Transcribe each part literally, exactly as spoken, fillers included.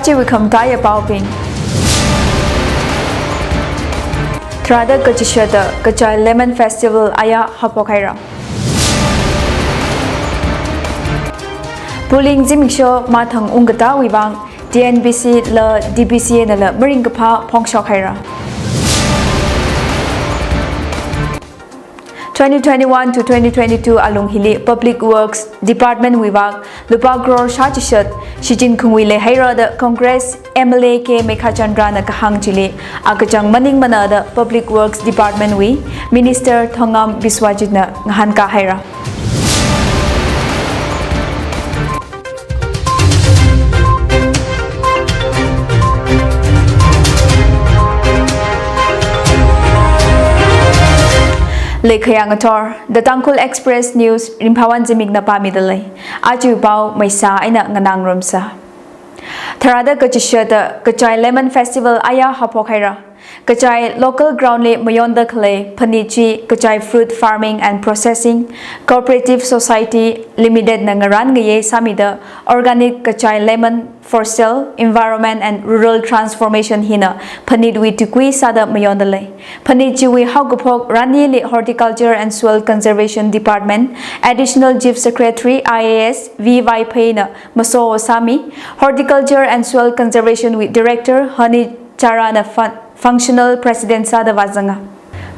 Chiwui khamataiya paobing. Tharāda kachishata Kachai Lemon Festival aya haophok haira. Pulling zimiksho mathang ungkatāwui vang T N B C la D B C A nala maringkaphā phongshok haira. Twenty twenty-one to twenty twenty-two alung hili Public Works Department wui vang lupā crore shāchishat shichin khungwui leihaira da Congress M L A K Mekhachandra na kahāng chili akachang maningmana da Public Works Department wui Minister Thongam Biswajit na ngahānkā haira. Leikhayang athor, The Tangkhul Express News, Ringphawon Zimikna pāmida lei. Aja pao maisā eina nganāngarumsa. Tharāda kachishata Kachai Lemon Festival aya haophok haira. Kachai local ground li mayonda khalei phanit chi Kachai Fruit Farming and Processing Cooperative Society Limited na ngarān ngayei sāmida Organic Kachai Lemon for Sale, Environment and Rural Transformation hina phanitwui tuikui sāda mayonda lei. Phanit chiwui haokaphok ranili Horticulture and Soil Conservation Department Additional Chief Secretary I A S V Vaiphei na maso sāmi, Horticulture and Soil Conservation wui Director Hani Chara na fun-, Functional President sāda vāzanga.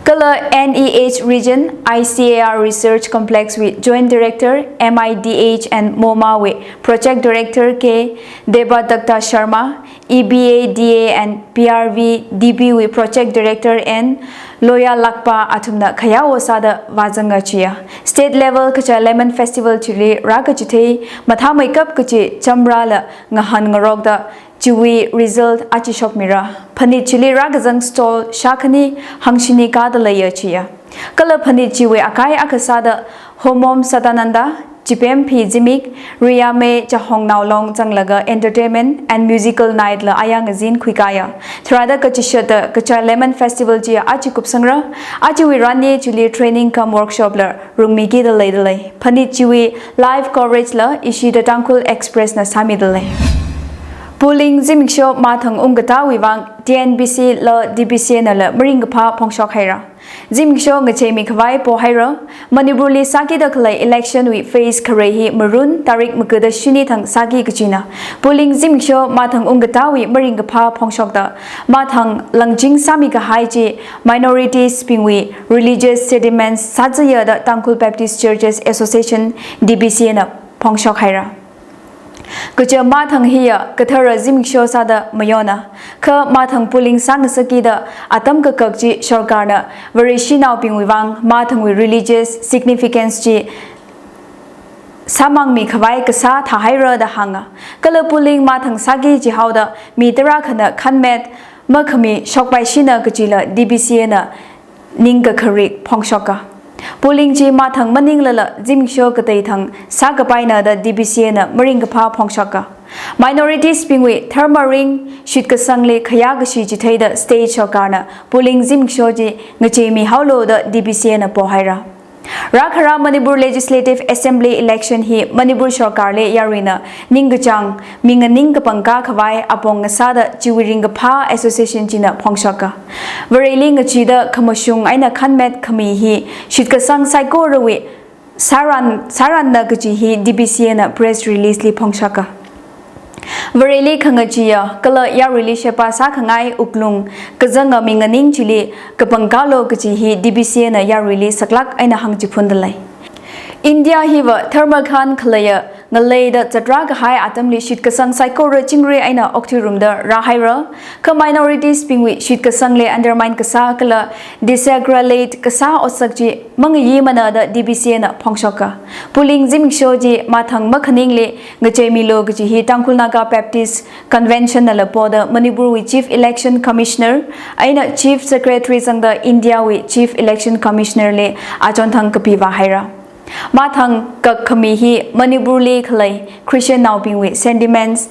Kala N E H Region I C A R Research Complex wui Joint Director M I D H and MOMA wui Project Director K Debadatta Sharma, E B A D A and P R V D B wui Project Director N Loyalakpa athumna khayao sāda vāzanga chiya. State level Kachai Lemon Festival chili rākachithei mathāmeikap kachi chamrala ngahān ngarokda chiwui result aja shokmira. Phanit chili rākazang stall shākhani hangshini kāda leiya chiya. Kala phanit chiwui akai akha sāda Homom Sadananda, Chipemphi Zimik, Riyame Chahong Naolong zanglaga entertainment and musical night la aya ngazin khuikāya. Tharāda kachishata Kachai Lemon Festival chi aja kupsangra, ajawui ranli chili training cum workshop la rungmikida leida lei. Phanit chiwui live coverage la ishi The Tangkhul Express na sāmida lei. Pulling zimiksho mathang ungkatāwui vang T N B C la D B C A nala maringkaphā phongshok haira. Zimiksho ngacheimi khavai pohaira. Manipurli sākida khalei election wui phase khare hi Marun tarik magada shini thang sāki kachina. Pulling zimiksho mathang ungkatāwui maringkaphā phongshokda mathang langching sāmi kahai chi minorities bingwui religious sentiments sāzaya da Tangkhul Baptist Churches Association, D B C A na phongshok haira. Kaja mathang hiya kathara zimiksho sāda mayona. Kha mathang pulling sāngasakida atam kakak chi sorkarna Vareshinaobingwui vang mathangwui religious significance chi sāmangmi khavai kasā thāhaira da hānga. Kala pulling mathang sāki jihaoda mi tarākhana khanmet makhami shokpaishina kajila D B C A na ningkakharik phongshoka. Pulling chi mathang maninglala zimiksho katei thang sākapaina da D B C A na maringkaphā phongshoka. Minorities bingwui dharma ring shitkasangli khayākashi chitheida state sorkarna pulling zimiksho chi ngacheimi haolu da D B C A na pohaira. Rākhara Manipur Legislative Assembly election hi Manipur sorkarli yaruina ningkachāng, mi nganing kapangkā khavai apong ngasāda chiwui ringkaphā association china phongshoka. Vareli ngachida khamashung eina khanmet khami hi shitkasang saikorawui sāran, sāranna kaji hi D B C A na press release li phongshoka. Vareli khangacheeya kala yaruili sheba sākhangai wuklung kazanga mi nganing chili kapangkālu kaji hi D B C A na yaruili saklāk eina hāngchiphunda lei. India hiva dharma khan khaleiya ngaleida zatrā kahai atamli shitkasang saikora chingri eina okthuirumda rāhaira. Kha minorities bingwui shitkasangli undermine kasā kala desegregate kasā otsak chi mangayimana da D B C A na phongshoka. Pulling zimiksho chi mathang makhaningli ngacheimilu kaji hi Tangkhul Naga Baptist Convention nala poda Manipurwui Chief Election Commissioner eina Chief Secretary zangda Indiawui Chief Election Commissioner li achonthang kapiva haira. Mathang kakkhami hi Manipurli khalei Christiannaobingwui sentiments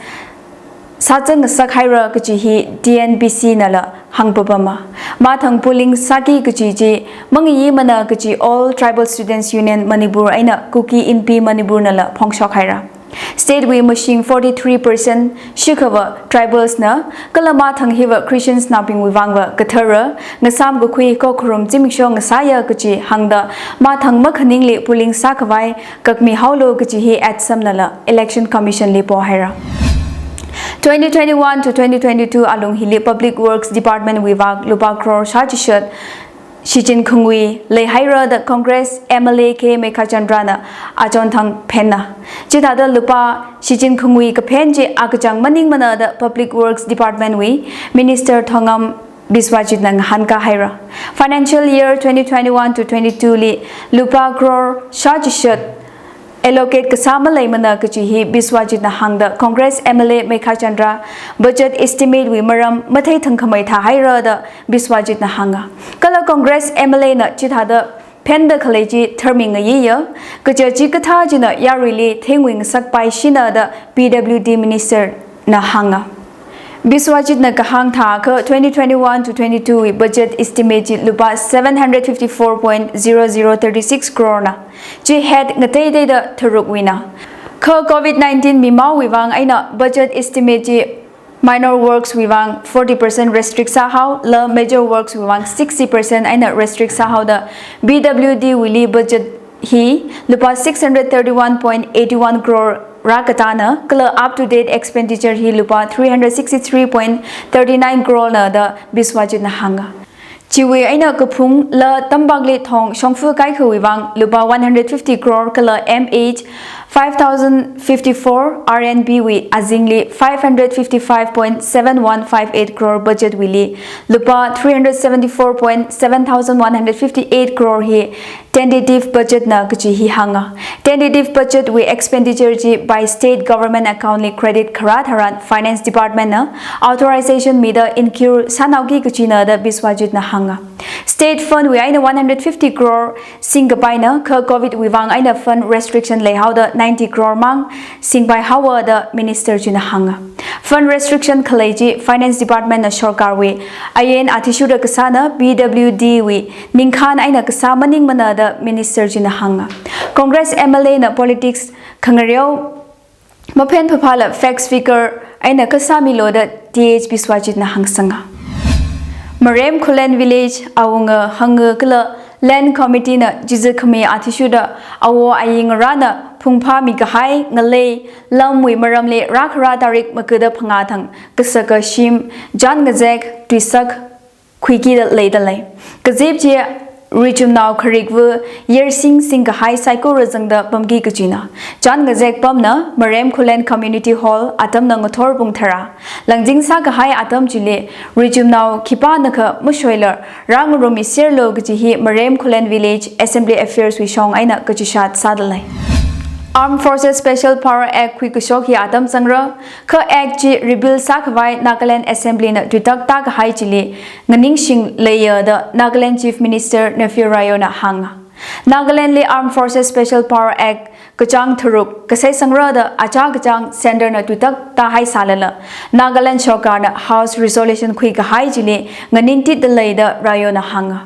sāzangngasak haira kaji hi T N B C nala hāngpapama. Mathang pulling sāki kaji chi mangayimana kaji All Tribal Students Union Manipur eina Kuki Inpi Manipur nala phongshok haira. State wui mashing forty-three percent shikhava tribals na, kala mathang hiva Christians naobingwui vangva kathara, ngasam kakhui kokharum zimiksho ngasāya kachi hāngda, mathang makhaningli polling sākhavai kakmi haolu kachi hi ATSUM nala Election Commission li pohaira. Twenty twenty-one to twenty twenty-two alung hili Public Works Department wui vang lupā crore shāchishat shichin khangui leihaira da Congress M L A K Meghachandra na achonthang phenna. Chithāda lupā shichin khangui kaphen chi akachang maningmana da Public Works Department wui Minister Thongam Biswajit na ngahānkā haira. Financial year twenty twenty-one to twenty-two li lupā crore shāchishat allocate kasā maleimana kachi hi Biswajit na hāngda Congress M L A Meghachandra budget estimate wui maram matheithangkhamei thāhaira da Biswajit na hānga. Kala Congress M L A na chithāda phenda khalei chi tharmi ngayiya, kaja chi kathā china yaruili thengwui ngasakpai shina da P W D Minister na hānga. Biswajit na kahāng thākha twenty twenty-one to twenty-two wui budget estimate chi lupā seven hundred fifty-four point zero zero thirty-six crore na. Chi het ngateiteida tharukwuina. Kha COVID nineteen mimaowui vang eina budget estimate chi minor works wui vang forty percent restrict sāhao, la major works wui vang sixty percent eina restrict sāhaoda P W D wuili budget hi lupā six hundred thirty-one point eight one crore rākatāna, kala up to date expenditure hi lupā three hundred sixty-three point thirty-nine crore na da Biswajit na hānga. Chiwui eina kaphung la tampakli thong shongfa kaikhawui vang lupā one hundred fifty crore kala M H five thousand fifty-four, R and B wui azingli five hundred fifty-five point seven one five eight crore budget wuili lupā three hundred seventy-four point seven thousand one hundred fifty-eight crore hi tentative budget na kachi hi hānga. Tentative budget wui expenditure chi by state government account li credit kharā tharan Finance Department na authorization mida incur sānaoki kachina da Biswajit na hānga. State fund wui eina one hundred fifty crore singkapaina, kha COVID wui vang eina fund restriction leihaoda ninety crore mang singpai haowa da Minister china hānga. Fund restriction khalei chi Finance Department na sorkarwui ain athishurda kasāna, P W D wui ningkhān eina kasā maningmana da Minister china hānga. Congress M L A na politics khangareo maphen phaphala facts figure eina kasā milu da T H Biswajit na hāngsanga. Marem Khullen Village awunga hanga kala Land Committee na jizakhami athishurda awo ayi ngarāna phungphāmi kahai ngalei lamwui maramli rākhara tarik magada phangā thang kasaka shim chān ngazek tuisak khuikida leida lei. Kazip chi Richumnao Kharikva Yersing singkahai saikora zangda pamki kachina. Chān ngazek pamna Marem Khullen Community Hall atamna ngathor pung tharā. Langzing sākahai atam chili Richumnao khipānakha mashoila rāngarummi serlu kachi hi Marem Khullen Village Assembly Affairs wui shong eina kachishat sāda lei. Armed Forces Special Power Act khuikashok hi atam zangra, kha Act chi repeal sākhavai Nagaland Assembly na tuitak tākahai chili nganingshing leiya da Nagaland Chief Minister Neiphiu Rio na hānga. Nagaland li Armed Forces Special Power Act kachāng tharuk kasai sangra da achā kachāng Centre na tuitak tāhai sālala, Nagaland sorkar na House Resolution khuikahai chili nganingtitda lei da Rio na hānga.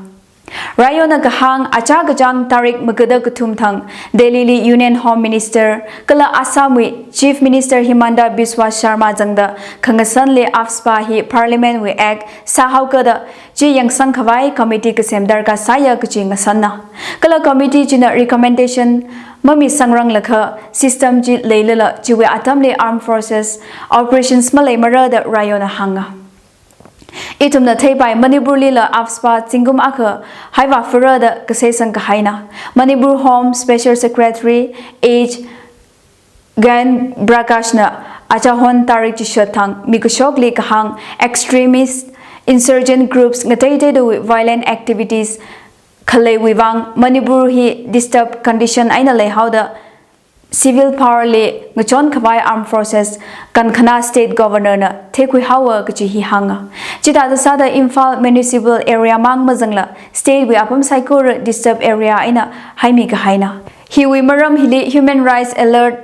Rio na kahāng achā kachāng tarik magada kathum thang Delhi li Union Home Minister kala Assam wui Chief Minister Himanta Biswa Sarma zangda khangasanli AFSPA hi Parliament wui Act sāhaoka da chi yangsang khavai committee kasem darkar sāya kachi ngasanna. Kala committee china recommendation mamisangrang lakha system chi leilala chiwui atamli armed forces operations maleimara da Rio na hānga. Ithumna theipai Manipur lila AFSPA zingkum akha haivā fura da kasai sangkahaina. Manipur Home Special Secretary H Gyan Prakash na achahon tarik chishat thang mikashokli kahāng extremist insurgent groups ngateiteidawui violent activities khaleiwui vang Manipur hi disturb condition eina leihaoda civil power li ngachon khavai armed forces kankhana state governor na theikhui haowa kachi hi hānga. Chithāda sāda Imphal municipal area mang mazangla state wui apam saikora disturb area eina haimi kahaina. Hiwui maram hili Human Rights Alert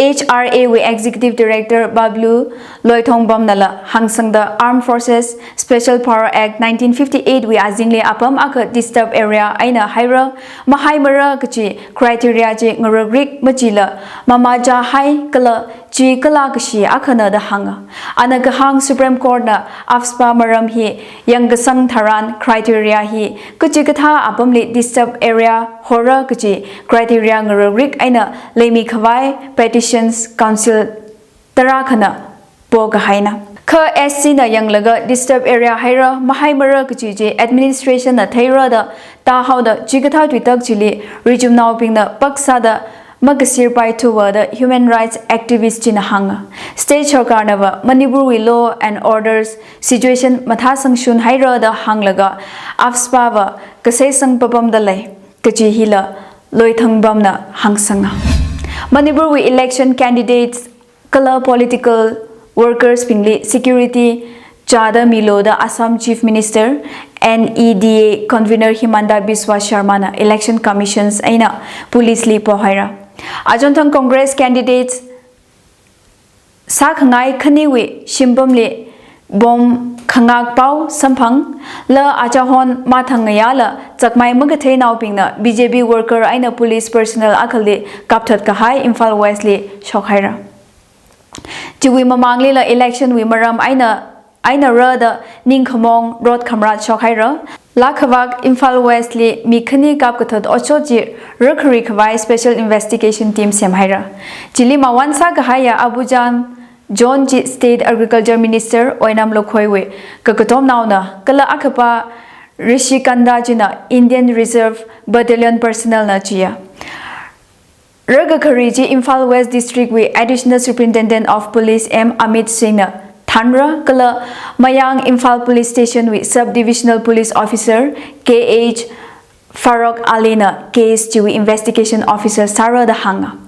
H R A wui Executive Director Bablu Loithongbamnala hāngsangda Armed Forces Special Power Act nineteen fifty-eight wui azingli apam akha disturb area eina haira, mahaimara kachi criteria chi ngarākrik machila mamachāhai kala chi kala kashi akhana da hānga. Ana kahāng Supreme Court na AFSPA maram hi yangkasang tharan criteria hi kachikathā apamli disturb area hora kachi criteria ngarākrik eina leimikhavai petitions council tarākhana pokahaina. Kha S C na yanglaga disturb area haira mahaimara kachi chi administration na theira da tāhaoda chikathā tuitak chili richumnaobingna paksāda makasirpaithuwa da human rights activist china hānga. State sarkarnava Manipur wui law and orders situation mathāsangshun haira da hānglaga AFSPA va kaseisang papamda lei kachi hila Loithongbamna hāngsanga. Manipur wui election candidates kala political workers bingli security chāda milu da Assam Chief Minister N E D A convener Himanta Biswa Sarma na Election Commissions eina police li pohaira. Achonthang Congress candidates sākhangai khaniwui shimpamli bomb khangak pao samphangla achahon mathang ngayāla chakmai makatheinaobingna B J P worker eina police personnel akhali kapthat kahai Imphal West li shokhaira. Chiwui mamanglila election wui maram eina, eina rāda ningkhamong rot khamrat shokhaira. Lakhavak Imphal West li mi khani kapkathot otshot chi rākhari khavai special investigation team semhaira. Chili mawan sākahaiya Abujang John chi State Agriculture Minister Oinam Lokhoiwui kakatomnaona kala akhapa Rishikanda china Indian Reserve Battalion personnel na chiya. Rākakhari chi Imphal West District wui Additional Superintendent of Police M Amit Singh na thanra kala Mayang Imphal Police Station wui Sub Divisional Police Officer K H Farooq Ali na case chiwui investigation officer sāra da hānga.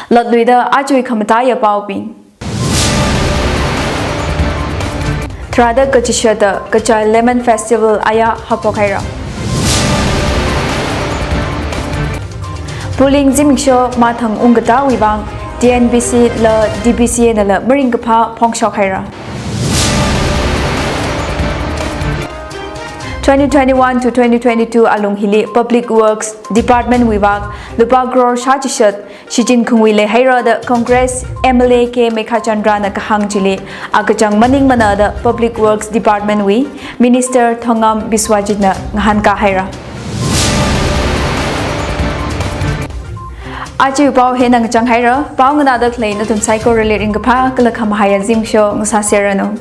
Lotluida ajawui khamataiya paobing. Tharāda kachishata kachai Lemon Festival aya haophok haira. Polling zimiksho mathang ungkatā wuivang T N P C la D P C A nala maringkaphā phongshok haira. Twenty twenty-one to twenty twenty-two alung hili Public Works Department wuivang lupā crore shāchishat shichin khungwui leihaira da Congress M L A K Meghachandra na kahāng chili akachang maningmana da Public Works Department wui Minister Thongam Biswajit na ngahānkā haira. Aja pao hina ngachang haira, pao nganāda khalei nathum saikorali ringkaphā kala khamahaiya zimiksho ngasāserranu.